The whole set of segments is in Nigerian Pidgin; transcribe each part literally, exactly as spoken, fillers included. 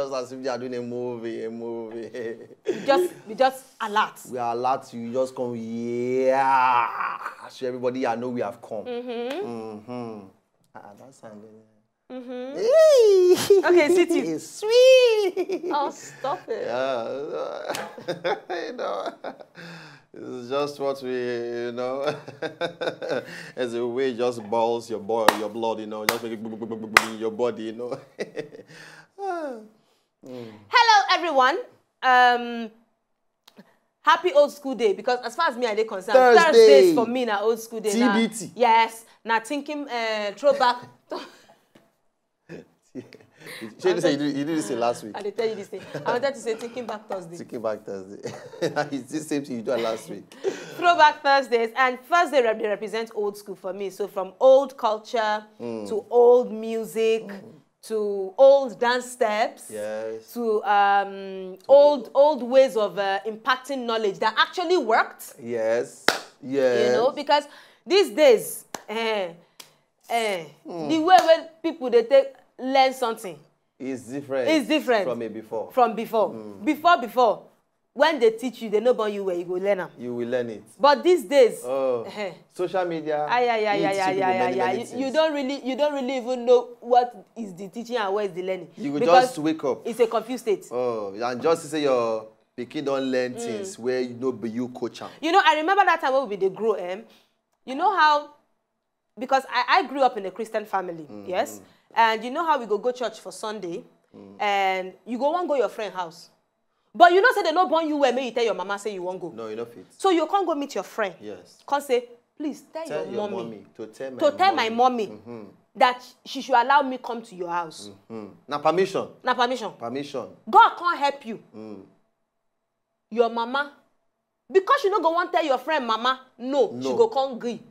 Just as if they are doing a movie, a movie. Just we just alert. We are alert. You just come, yeah. So everybody, I know we have come. Mm-hmm. Ah, that sound. Okay, sit it. It's sweet. Oh, stop it. Yeah, you know, it's just what we, you know, as a way just boils your boil, your blood, you know, just make it in your body, you know. Ah. Hello, everyone. Um, happy old school day, because as far as me I dey concerned, Thursday. Thursdays for me na old school day. Na- T B T. Yes, na thinking uh, throwback. Shey you say you do, you do this thing last week? I dey tell you this thing. I wanted to say thinking back Thursday. Thinking back Thursday. It's the same thing you do last week. Throwback Thursdays, and Thursday rep- they represent old school for me. So from old culture to old music to old dance steps Yes. to um, old old ways of uh, impacting knowledge that actually worked. Yes. Yes. You know, because these days, eh, eh, the way when people they take learn something It's different. It's different. From a before. From before. Before, before, when they teach you, they no born you where you go learn am. You will learn it. But these days, Oh. eh, Social media. ah, yeah, yeah, you yeah, teach yeah, people yeah, many, yeah, many you, things. You don't really, you don't really even know what is the teaching and what is the learning. You go Because just wake up. It's a confused state. Oh, and just say your pikin don learn things where you no be you coach am. You know, I remember that time when we dey grow. Um, you know how, because I, I grew up in a Christian family, yes, and you know how we go go church for Sunday, and you go wan go your friend house, but you know say they no born you well. Make you tell your mama say you wan go. No, you no fit. So you can't go meet your friend. Yes. Come say, please tell, Tell your, your mommy, mommy to tell my to tell my mommy. Mommy that she should allow me come to your house. Hmm. Na permission. Na permission. Permission. God can't help you. Your mama, because you no go wan tell your friend mama no, she No. Go come gree.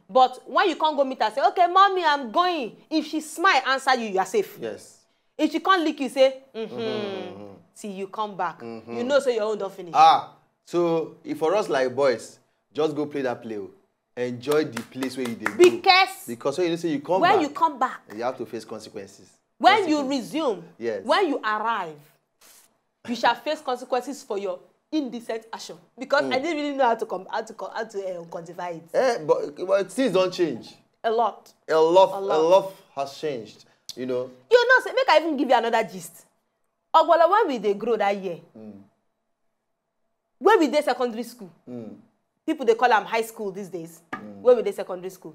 But when you can't go meet her, say, okay, mommy, I'm going. If she smile, answer you, you are safe. Yes. If she can't lick you, say, mm-hmm, till you come back. You know, so your own don't finish. Ah, so if for us like boys, just go play that play. Oh. Enjoy the place where you dey go. Because Because when you say you come when back, you come back, you have to face consequences. When you Consequences. Resume, Yes. When you arrive, you shall face consequences for your indecent action. Because I didn't really know how to come, how to come, how to uh, quantify it. Eh, but, but things don't change. A lot. A lot, A a lot. lot has changed. You know. You know, say, make I even give you another gist. Ogbolo, when we dey grow that year, when we dey secondary school, people dey call am high school these days. When we dey secondary school,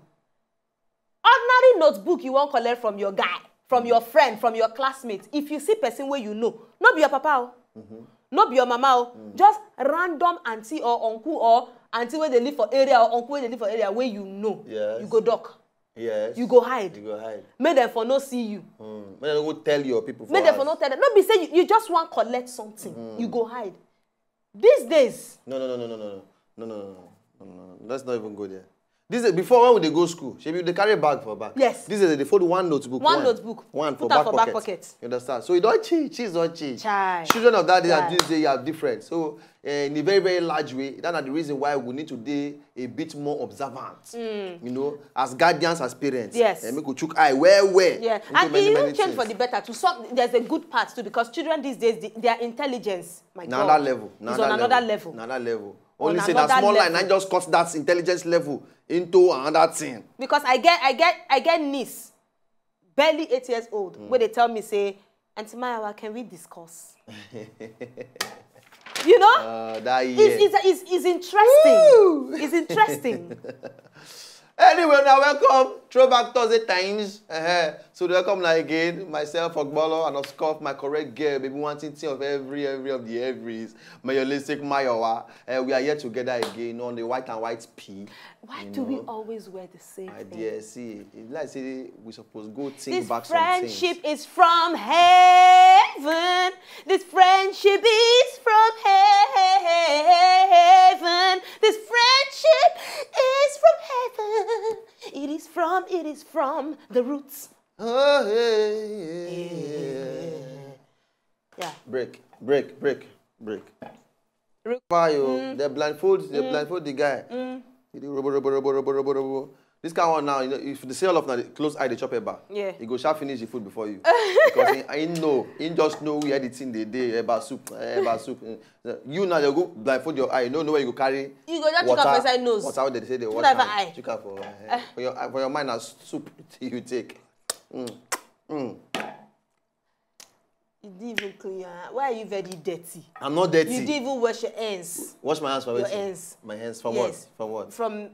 ordinary notebook you wan collect from your guy, from your friend, from your classmate. If you see person wey you know, no be your papa o, no be your mama o, just random aunty or uncle or aunty wey dey live for area or uncle wey dey live for area wey you know, Yes. You go duck, Yes. You go hide. You go hide. Make dem for no see you. Mm. Make dem go tell your people. For Make dem for house. No tell dem. No be say you, you just wan collect something, you go hide. These days, No, no, no, no, no, no, no, no, no, no, no, no, no. Let's not even go there. This is before when we dey go school. Shebi they carry bag for back. Yes. This is they fold one notebook. One notebook, One put for am back for back pocket. Pocket. You understand? So you don't change. She's not change. Chai. Children of that day Chai. and this day are different. So uh, in a very, very large way, that are the reason why we need to be a bit more observant. You know, as guardians, as parents. Yes. And make we chook eye where where. Yeah, and it even change for the better. To some, there's a good part too, because children these days, the, their intelligence, my Now God, that level. Now is that on another level. Now that level. On Only say that another small line, level. I just cut that intelligence level into another thing. Because I get, I get, I get niece, barely eight years old, where they tell me say, Auntie Mayawa, can we discuss? You know, Uh, that year. it's, it's, it's, it's interesting. It's interesting. Anyway, now welcome Throwback Thursday times. Uh-huh. So welcome now again, myself Ogbolo and of course my correct girl, baby wanting thing of every every of the everys, Mayolistic Mayowa. Uh, we are here together again on the white and white P. Why do we always wear the same My thing? Dear, see, it's like say we suppose go think This back some things. Friendship is from heaven. This friendship is from heaven. This friendship is from heaven. It is from, it is from the roots. Oh, hey, hey, hey, hey. Yeah. Break, break, break, break. Break. Fire, oh. They blindfold, they blindfold the guy. They do robo, robo, robo, robo, robo, robo. This kind one now, you know, if the sell off now, the close eye, the chop eba. Yeah. He go sharp finish the food before you. Because he, he know, he just know where the thing they dey, eba soup, eba soup. Eh, you now, you go blindfold your eye, you don't know where you go carry You go just check am for inside nose. Water wey dem say dey wash Check am for hand. Eye. Check am for, eh, for your, for your mind, na soup you take. Mm. Mm. You didn't even clean your hand. Why are you very dirty? I'm not dirty. You didn't even wash your hands. Wash my hands for Your wetin? Hands. My hands from Yes. What? From what? From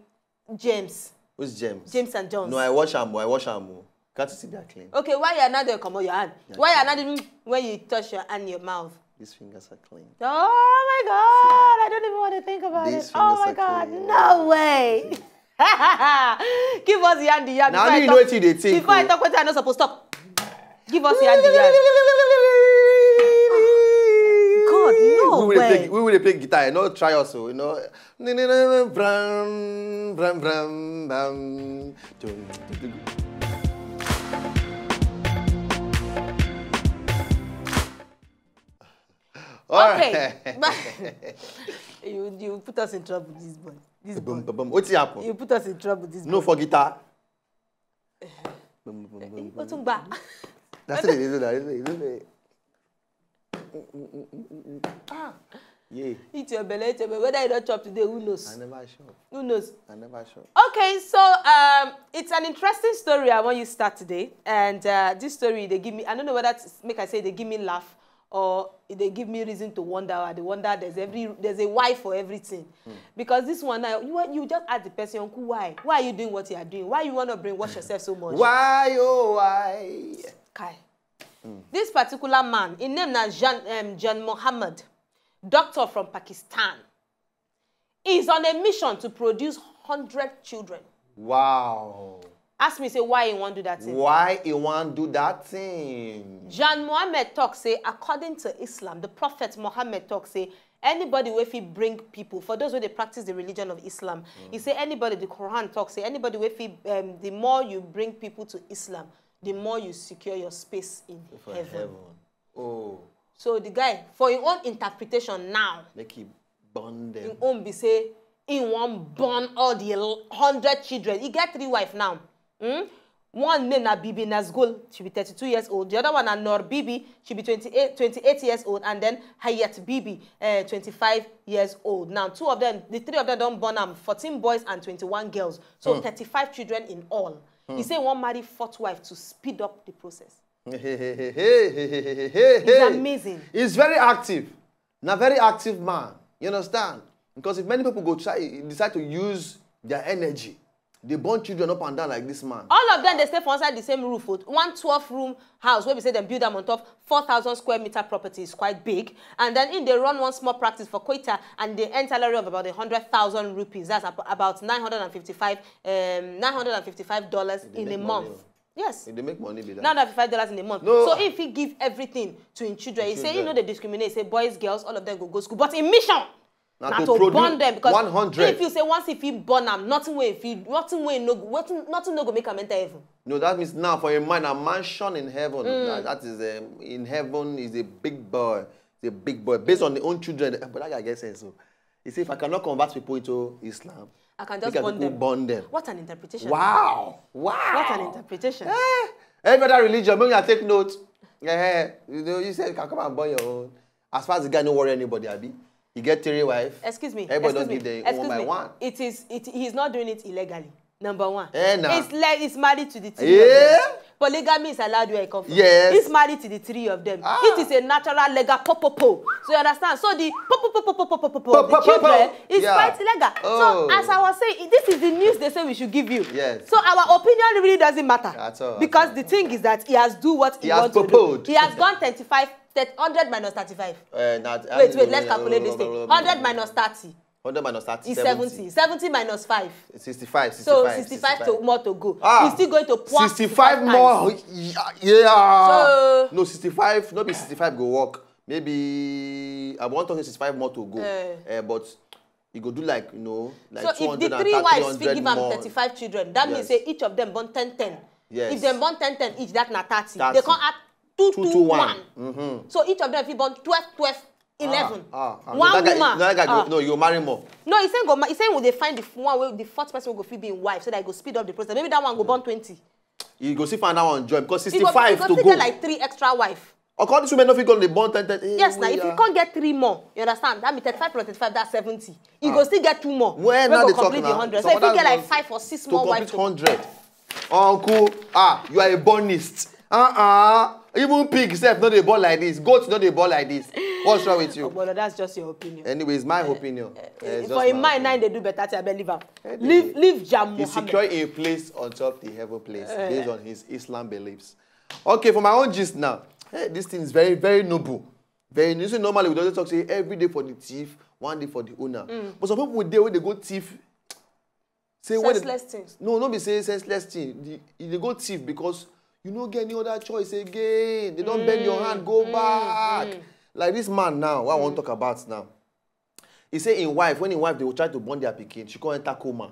James. Who's James? James and Jones. No, I wash am. I wash am. Can't you see they're clean? Okay, why you are not there? Come on, your hand. Why you are not even when you touch your hand, your mouth? These fingers are clean. Oh my God! I don't even want to think about These it. Oh my God! Clean. No way! Give us the hand, the hand. Now you know what they think. Before I talk, what I know supposed to stop. Give us the hand, the hand. God, no we will way. Play, we will play guitar, you know, try also, you know. Bram, bram, bram, bram. Okay. you, you put us in trouble, this boy. This boy. Boom, boom, boom. What's happened? You put us in trouble, this no, boy. No, for guitar. Ó tún gbà. That's it, it, it, it, it. Ah, yeah. Eat your belly, eat your belly. Whether you don't chop today, who knows? I never chop. Who knows? I never chop. Okay, so um, it's an interesting story I want you to start today. And uh, this story, they give me, I don't know whether to make I say they give me laugh or they give me reason to wonder. I dey wonder there's every there's a why for everything. Mm. Because this one now, you you just ask the person, "Uncle, why? Why are you doing what you are doing? Why you want to brainwash yourself so much?" Why, oh, why? Kai. Mm. This particular man, his name na Jan, um, Jan Mohammed, doctor from Pakistan, is on a mission to produce hundred children. Wow. Ask me, say, why he wan do that thing? Why he wan do that thing? Jan Mohammed talk say, according to Islam, the Prophet Mohammed talk say, anybody wey fit bring people, for those wey dey practice the religion of Islam, mm. He say anybody, the Quran talk say, anybody wey fit, um, the more you bring people to Islam, the more you secure your space in heaven. Oh. So the guy, for his own interpretation now, make he burn them. His own be say, he wan burn all the hundred children. He get three wife now. Hmm? One name na Bibi Nazgul, she be thirty-two years old. The other one na Nor Bibi, she be twenty-eight, twenty-eight years old. And then Hayat Bibi, uh, twenty-five years old. Now, two of them, the three of them don born am, fourteen boys and twenty-one girls. So, hmm. Thirty-five children in all. Hmm. He say he wan marry fourth wife to speed up the process. Hey, hey, hey, hey, hey, hey, hey, hey. It's amazing. He's very active. Na very active man. You understand? Because if many people go try, decide to use their energy, they born children up and down like this man. All of them, they stay for inside the same roof. One twelve-room house where we say them build them on top four thousand square meter property is quite big. And then in they run one small practice for Quetta and they earn salary of about a hundred thousand rupees. That's ab- about nine hundred and fifty-five, um, nine hundred and fifty-five dollars in a month. Yes. They make money be that. Nine hundred fifty-five dollars in a month. No. So if he give everything to his children, he say he no dey discriminate. He say boys, girls, all of them go go school. But in mission, na to burn them because one hundred. If you say once if he burn am, nothing wey if he nothing wey no nothing nothing no go make am enter heaven. No, that means now for a man a mansion in heaven. Mm. That, that is um, in heaven is a big boy. Is a big boy based on the own children. But that guy get sense. So he say if I cannot convert people into Islam, I can just burn them. Burn them. What an interpretation. Wow. Wow. What an interpretation. Eh? Every other religion, make una take note. Eh, you know, you say you can come and burn your own. As far as the guy no worry anybody, abi. He get three wife. Excuse me. Everybody don't give them one by one. It is. It, he's not doing it illegally. Number one. Eh, nah. It's like it's married to the three of them. Polygamy is allowed where I come from. Yes. He's married to the three of them. Ah. It is a natural legal popopo. So you understand? So the popopo of the children is quite legal. So as I was saying, this is the news they say we should give you. Yes. So our opinion really doesn't matter. At all. Because the thing is that he has do what he wants to do. He has gone thirty-five, hundred minus thirty-five. Uh, wait, wait, let's calculate this thing. Hundred minus thirty. Hundred minus thirty is seventy. Seventy minus five. Sixty-five. So sixty-five to more to go. Ah, he's still going to pour sixty-five more. Yeah. So no, sixty-five. No be sixty-five go work. Maybe I want to say sixty-five more to go. Eh. Eh, but you go do like you know like so if the three wives fit give am thirty-five children, that means say each of them born ten ten. Yes. If dem born ten ten each, that na thirty. They come add two two one. Mm-hmm. So each of them fit born twelve twelve. eleven. Ah, ah, no, One that guy, woman. No, that guy Ah. Go, no, you marry more. No, he say go. Ma- He say we dey find the f- one wey the fourth person wey go fit be im wife so that he go speed up the process. Maybe that one go born twenty. You go see find that one join because He go, he sixty-five go to still go. Get like three extra wife. According to men, no fit go dey born ten, ten. Eh, Yes, now we if you are- can't get three more, you understand? That means thirty-five plus thirty-five, that's seventy. You Ah. Go still get two more. When Wey now go they talk complete the now? hundred. Some So if you other get like ones five or six to more complete wives, to- hundred. Uncle, ah, you are a bornist. Uh-uh. Even pig sef no dey born like this. Goat no dey born like this. What's wrong with you? Ogbolo, that's just your opinion. Anyways, my opinion. Eh, it's For just in my mind, now opinion. They do better to Abel leave am. Eh, Leave, they- leave Jam He's Mohammed. Securing a place on top the heaven place Eh. Based on his Islam beliefs. Okay, for my own gist now, hey, this thing is very, very noble. Very, you see, normally we don't talk say every day for the thief, one day for the owner. But some people dey wey dey go thief. Say when they- Senseless things. No, no be say senseless thing. The, you dey go thief because you no get any other choice again. They don't bend your hand, go back. Like this man now, what I want to talk about now. He say him wife, when him wife, they will try to born their pikin, she come enter coma.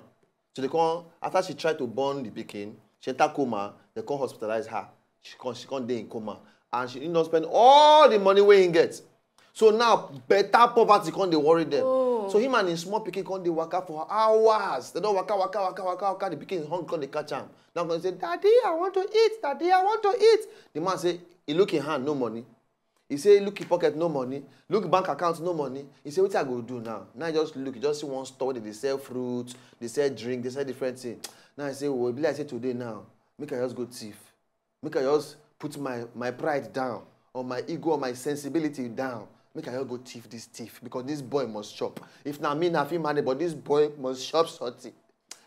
So they come, after she tried to born the pikin, she enter coma, they come hospitalize her. She come, she come dey in coma. And she did not spend all the money wey he get. So now, better poverty come dey worry them. So him and his small pikin come dey waka for hours. They don't waka, waka, waka, waka, waka. The pikin hungry come dey catch am. Now come say, "Daddy, I want to eat. Daddy, I want to eat." The man say, he look in hand, no money. He say, look in pocket, no money. Look bank account, no money. He say, "What I go do now?" Now I just look, just see one store where they sell fruit, they sell drink, they sell different thing. Now I say, "Well, be like say today now, make I just go thief. Make I just put my, my pride down, or my ego, or my sensibility down. Make I just go thief this thief because this boy must chop. If na me, na fit manage, but this boy must chop something."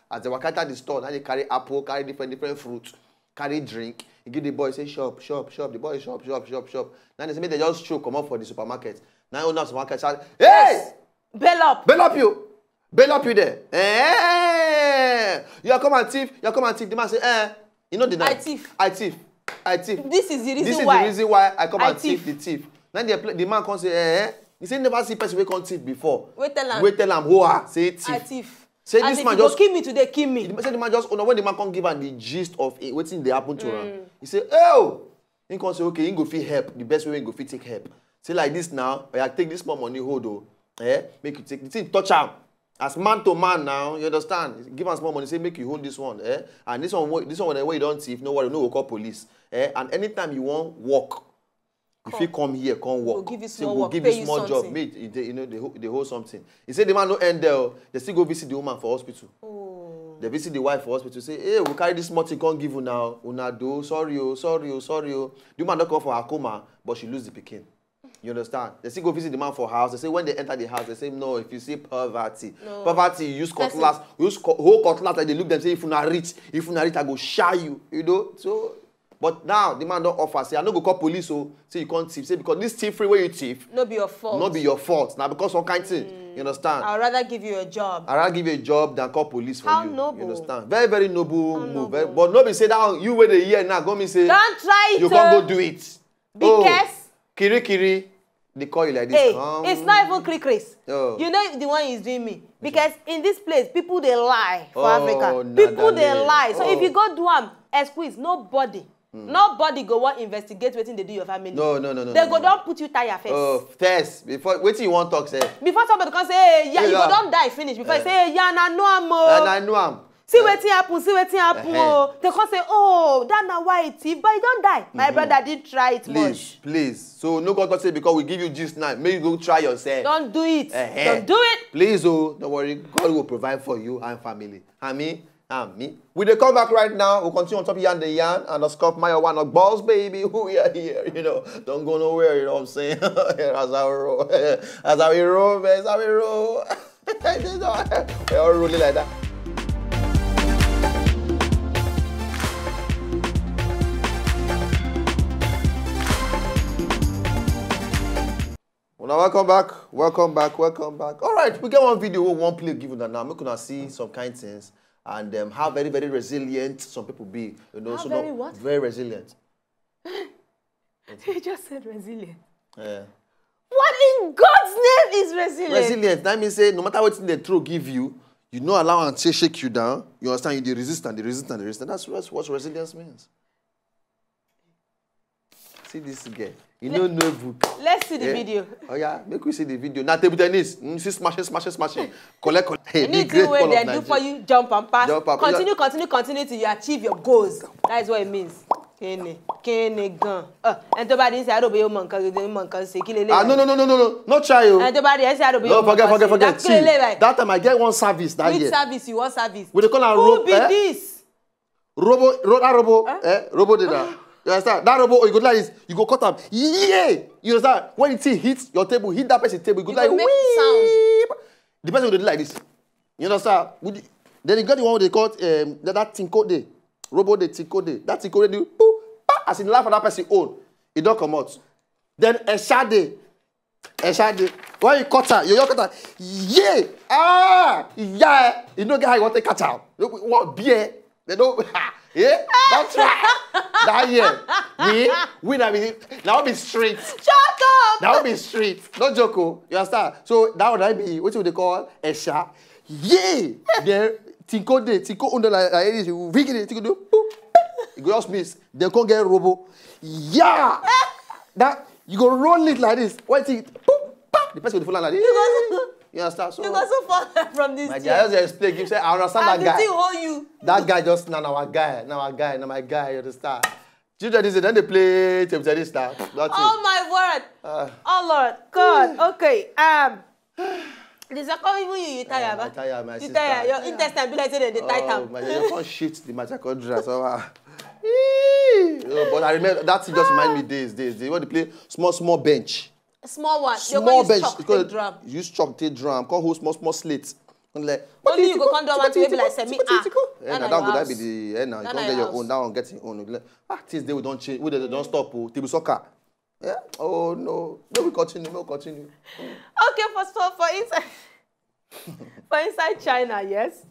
As they waka enter the store, now they carry apple, carry different, different fruit, carry drink. He give the boy, say, "Chop, chop, chop." The boy chop, chop, chop, chop. Now they say, "Make they just throw comot for the supermarket." Now owner of supermarket shout, "Hey! Bail up. Bail up you! Bail up you there! Eh! You are come and thief, you are come and thief." The man say, "Eh, you know the I thief. I thief. I thief. This is the reason This is why. The reason why I come I and thief thief. The thief." Now the, the man come say, "Eh, eh." He say, "Never see person wey come thief before." Wait, tell am. Wait, tell am. Who are? Say thief. I thief. Say As this if man you go just kill me today, kill me. He say the man just, oh, no, when the man come give am the gist of it, wetin dey happen to am, he say, "Oh, he come say, okay, he go fit help. The best way he go fit take help." Say like this now, "Oh, yeah, take this small money, hold, oh, eh, make you take the thing, touch am." As man to man now, you understand? Give am small money, say, "Make you hold this one, eh? And this one, wey- this one wey you don thief, no worry, no go call police, eh? And anytime you wan work, you fit come here, come work. Go give you Say, small go work, give pay you you small job, something. Make you dey, you know, the whole, the whole something." He say the man no end there, oh. They still go visit the woman for hospital. They visit the wife for hospital, say, "Hey, we carry this small thing come give una, una do, sorry, oh, sorry, oh, sorry, oh." The woman don come for her coma, but she lose the pikin. You understand? They still go visit the man for house. They say when they enter the house, they say, "No, if you see poverty, No. Poverty, you use Person. Cutlass, you use co- whole cutlass, like they look them, say, if una reach, if una reach, I go shy you." You know? So, but now the man don't offer, say, "I no go call police, oh." Say you can't thief. Say, because this thievery where you thief, No be your fault. No be your fault. Now because some kind thing, you understand? I'd rather give you a job. I rather give you a job than call police for How you. noble. You understand? Very, very noble move. Very, noble. But no be say that you wey dey hear now, go me say, Don't try it, you can't oh. Go do it. Because Kiri kiri, they call you like this. Hey, Come. It's not even cricris. Oh. You know the one he's doing me. Because in this place, people they lie for Oh, Africa. na People they dale. Lie. So if Oh. You go do am, excuse nobody. Nobody go wan investigate wetin dey do your family. No, no, no, no, They no, go no. Don put you tire first. Oh, first, before wetin you wan talk, sef? Before somebody come say, "Hey, yeah, Hey, you go yeah. Don die finish." Before Eh. You say, "Hey, yeah, na no am o." And I know am. See wetin happen, see wetin happen Uh-huh. o. They come say, "Oh, that na why it thief, but you don die." My brother did try it Please, much. Please. So no go talk say because we give you gist now, make you go try yourself. Don't do it. Uh-huh. Don't do it. Please, oh, don't worry. God will provide for you and family. Ami, ami. We dey come back right now. We'll continue on top Yarn the Yarn and the Scoff Mayo One of Balls, baby. Who we are here, you know. Don't go nowhere, you know what I'm saying? As I roll. As I roll, man, as I roll. They all rolling like that. Una welcome back, welcome back, welcome back. All right, we get one video we wan play give una now. Make una see some kind things and um, how very, very resilient some people be. You know, How so very not what? Very resilient. You just said resilient. Yeah. What in God's name is resilient? Resilient. That means say no matter what they throw give you, you no allow and say shake you down. You understand? You dey resist and dey resist and dey resist. And that's what, what resilience means. See this girl. You no know book. Let's see the video. Oh yeah, make we see the video. Now table tennis. Mm, see smashing, smashing, smashing. Collect, collect. Hey, big Anything great wey ball they of do Nigeria. For you, jump and pass. Jump and pass. Continue, continue, continue till you achieve your goals. That is what it means. Kene, kene gan. Uh, ẹni tó bá di ń ṣe àròbó yóò mọ nǹkan gidi mọ nǹkan ṣe kí lélẹ̀. Ah, no, no, no, no, no, no. No try o. Ẹni tó bá di ń ṣe àròbó yóò No, mọ forget, nǹkan forget, ṣe. forget. Kí lélẹ̀ See, báyìí? That time I get one service that Which year. Service you want service? We dey call am Who robo, be eh? This? Robo, ro, that robo, eh? Robo dey now. You understand? That robo, you go like this. You go cut am. Yeah. You understand? When the thing hit your table, hit that person table, you go You like go make "Wee!" Sound. The person go do like this. You understand? With the- Then you got the one they call um, that, that tinko day. Robo day, tinko day. That tinko day do boop, pa, as in laugh at that person own. It don't come out. Then a shade. A shade. When you cut her, you, you cut her. Yeah. Ah, yeah. You know how you want to catch her. What beer? They don't. Yeah. Don't try. That year. We, we now be, now be street. Shut up. That would be street. No joke. Oh. You understand? So that would I be what would they call a sha? Yeah. Then tinko day, tinko under like like this. You wig it, tinko do. Boop. You go just miss. Then come get robo. Yeah. That you go roll it like this. When it boop, pa, the person will fall like this. You understand? So You go so far from this my chair. Dear, I just explain. You say I understand And that the guy. Thing hold you. That guy just now our guy, now our guy, now my guy. You understand? Children these days, then they play table tennis now. That's Oh it. My word. Ah. Oh Lord. God. Okay. Um. The second even you, you tire, I ba? tire, my You sister. Tire. Your intestine be like say they, they tight Oh, am. My, you can't shift the mitochondria somehow. Eee. Oh, but I remember that thing just remind me days, days, days. When they play small, small bench. Small one. They Small go use bench. chalk, Because take drum. Use chalk, take drum, come hold small, small slate. And like, Only you go come do one thing, be like, "Say me, ah." Yeah, That now na that your go that be house. the yeah, now you That can't na get your your own. House. That one get your own. Like, ah, things they we don't change. We they don't stop. Oh, table soccer. Yeah. Oh no. No, we continue. No, continue. Okay, for for for inside for inside China, yes.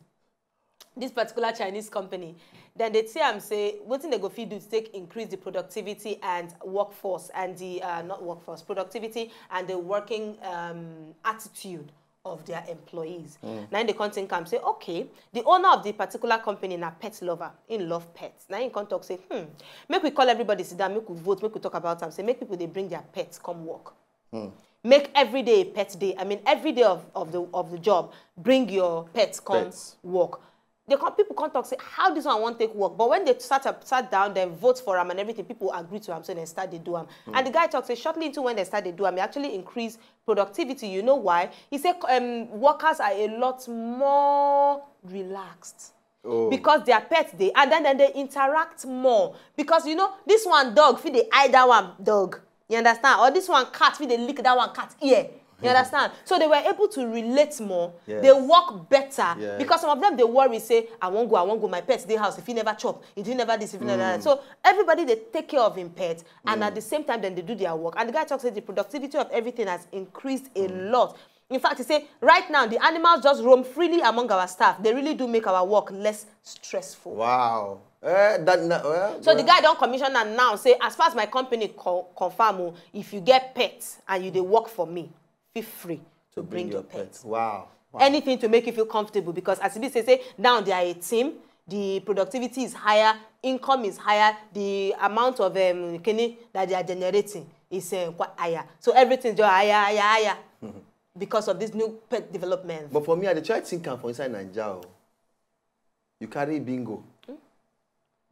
This particular Chinese company, then they say I'm say wetin they go fit do to take increase the productivity and workforce and the uh, not workforce productivity and the working um, attitude of their employees. Now in the content come say, okay, the owner of the particular company na pet lover, in love pets. Now in come talk say, hmm, make we call everybody sit down, make we vote, make we talk about am. Say make people they bring their pets come work. Make every day a pet day. I mean, every day of, of the of the job, bring your pets come Pets. Work. They come, people come talk say how this one won't take work. But when they sat up, sat down, then vote for him and everything, people agree to him, so they start they do him. And the guy talks say shortly into when they start they do him, he actually increase productivity. You know why? He said um, workers are a lot more relaxed. Oh. Because they are pets, they and then, then they interact more. Because you know, this one dog, fit they eye that one dog. You understand? Or this one cat, fit they lick that one cat ear. You understand? So they were able to relate more. Yes. They work better. Yes. Because some of them they worry, say, I won't go, I won't go, my pet, they house, if he never chop, if he never this, if he never that. So everybody they take care of him pet, and at the same time, then they do their work. And the guy talks that the productivity of everything has increased a lot. In fact, he say right now the animals just roam freely among our staff. They really do make our work less stressful. Wow. Eh, that, na- well, So the well, guy don't commission and now say, as far as my company co- confirm, oh, if you get pets and you they work for me, feel free to bring, your pets. Wow. Wow. Anything to make you feel comfortable, because as he say, say now they are a team. The productivity is higher, income is higher, the amount of um, kini that they are generating is uh, quite higher. So everything just higher, higher, higher because of this new pet development. But for me, I dey try think am for inside Naija. Oh. You carry bingo.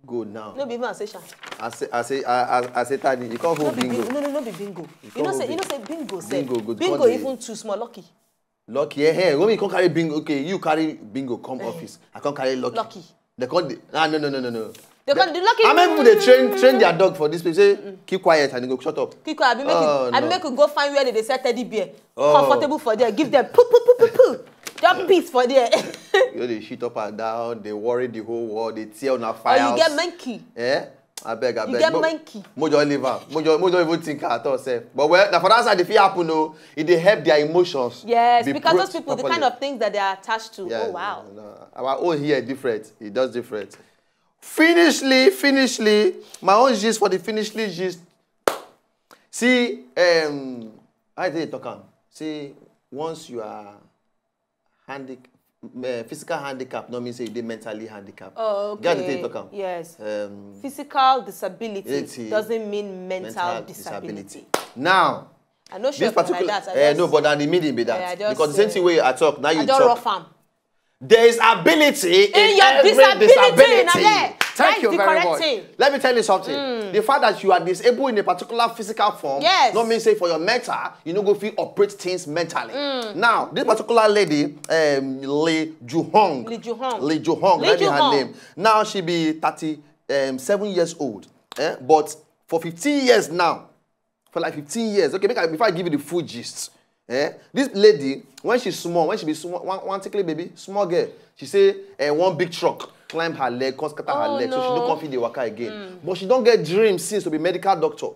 Go now. No be even Asesha. I say, I say, I, I, I say, Tani, you can't No hold be bingo. bingo. No, no, no be bingo. You know hold say, you know bingo. Say bingo. Sef. Bingo go Bingo come dey- Even too small. Lucky. Lucky, eh, eh. When we can't carry bingo, come office. I can't carry lucky. Lucky. They call the ah no no no no no. They call the lucky. How many people they train train their dog for this place? Say keep quiet and they go shut up. Kiko, I be make Oh, it, I be no. Make it go find where they, they sell teddy bear. Oh. Comfortable for there. Give them poo poo poo poo poo. Just peace for there. You know, they shit up and down. They worry the whole world. They tear on our Or files. You get monkey. Eh? I beg, I beg. You get Mo- monkey. Mojo liver. Mojo, Mojo even think at all, sef. But well, now for that side, if it happen, oh, it they help their emotions. Yes, be because pro- Those people, the properly. Kind of things that they are attached to. Yeah, Oh wow. No, our own here different. It does different. Finishly, finishly, my own gist for the finishly gist. See, um, I tell you talk am. See, once you are handic, uh, physical handicap no mean say you dey mentally handicapped. Oh, okay. Get the thing talk am. Yes. Um, physical disability doesn't mean mental, mental disability. Now, I know this particular, like that. Uh, no, but now the meaning be that yeah, because the same thing way I talk now you I don't talk. Rough am. There is ability in, in your every disability. Disability. Thank you very much. Thing. Let me tell you something. Mm. The fact that you are disabled in a particular physical form, yes, not mean say for your mental, you know, go feel operate things mentally. Mm. Now, this particular lady, um, Lee Juhong. Lee Juhong. Lee Juhong. Lee Juhong. Her name. Now she be thirty-seven years old. Eh? But for fifteen years now, for like fifteen years. Okay, make I, before I give you the full gist. Eh? This lady, when she small, when she be small, one, one tickly baby, small girl, she say eh, one big truck climb her leg, come scatter oh, her leg, no. So she no come fit dey waka again. Mm. But she don't get dreams since to be medical doctor.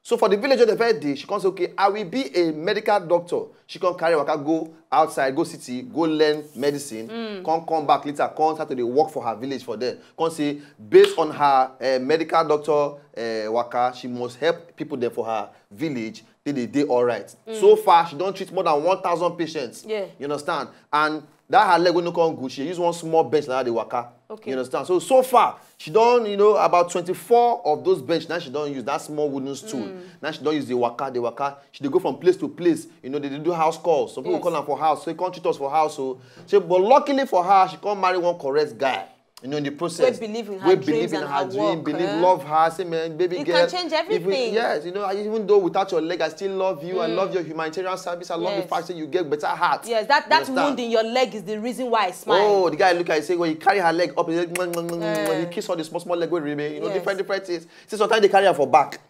So for the village of the first day, she come say, okay, I will be a medical doctor. She come carry waka go outside, go city, go learn medicine, mm. Come come back later, come start to dey work for her village for them. Come say, based on her uh, medical doctor uh, waka, she must help people there for her village till they dey all right. Mm. So far, she don't treat more than one thousand patients. Yeah. You understand? And that her leg wey no come good, she use one small bench like that dey waka. Okay. You understand? So so far, she don, you know, about twenty-four of those bench now she don use that small wooden stool. Mm. Now she don use the waka, the waka. She dey go from place to place. You know, they dey do house calls. Some people yes. Call am for house, say come treat us for house. So, so but luckily for her, she come marry one correct guy. You know, in the process. We believe in her we dreams believe in and her, her dream, work, believe, eh? Love her, say, man, baby it girl. It can change everything. Even, yes, you know, even though without your leg, I still love you. Mm. I love your humanitarian service. I love yes. The fact that you get better heart. Yes, that, that wound in your leg is the reason why I smile. Oh, the guy look at you, say, when you carry her leg up, he, eh. He kiss all the small, small leg wey remain. You know, yes. Different, different things. See, sometimes they carry her for back.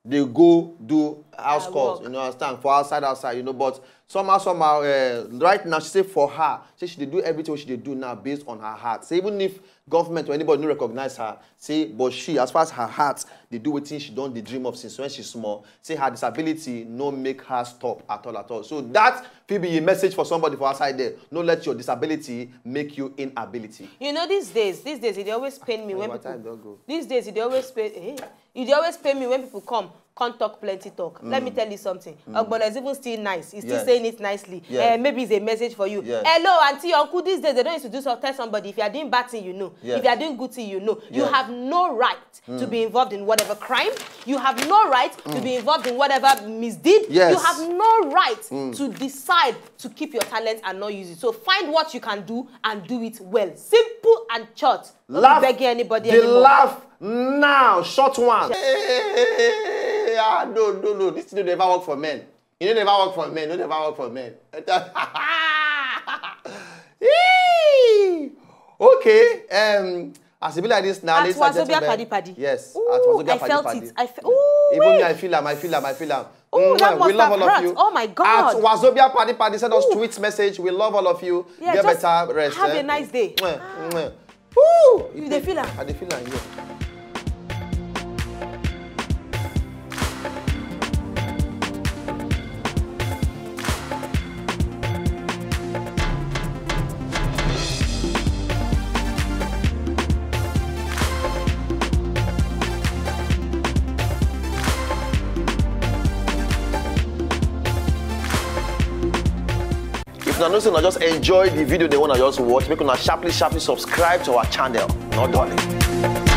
They go do house calls, you know, understand, for outside, outside, you know, but somehow, somehow, uh, right now, she say for her, say she dey do everything she dey do now based on her heart. Say even if government or anybody no recognize her, say, but she, as far as her heart, they do wetin she don dey dream of since when she's small. Say her disability no make her stop at all, at all. So that fit be a message for somebody for outside there. No let your disability make you inability. You know, these days, these days, it always pain me when people. These days, it always pain. Eh? E dey always pain me when people come come talk plenty talk. Mm. Let me tell you something. Mm. Ogbono is even still nice. He's still yes. Saying it nicely. Yes. Uh, maybe it's a message for you. Yes. Hello, auntie, uncle, these days they don't used to do so. Tell somebody if you are doing bad thing, you know. Yes. If you are doing good thing, you know. Yes. You have no right mm. To be involved in whatever crime. You have no right mm. To be involved in whatever misdeed. Yes. You have no right mm. To decide to keep your talent and not use it. So find what you can do and do it well. Simple and short. Don't laugh, be begging anybody the anymore. Laugh now, short one. Hey, ah, no, no, no. This thing never work for men. You know, never work for men. No, never work for men. Okay. Um, as it be like this now, at Wazobia Paddy Paddy. Yes. Ooh, at Wazobia I Paddy felt Paddy. It. I fe- Ooh, even wait. Me, I feel am. I feel am. I feel am. Oh, that must we love have all hurt. Of you. Oh my God. At Wazobia Paddy Paddy send us tweet message. We love all of you. Yeah, get just better rest. Have eh? A nice day. Mwah, mwah. Woo! You dey feel am? I dey feel am, yeah. If una know say una just enjoy the video dem wey una just watch, make una sharply sharply subscribe to our channel. No darling.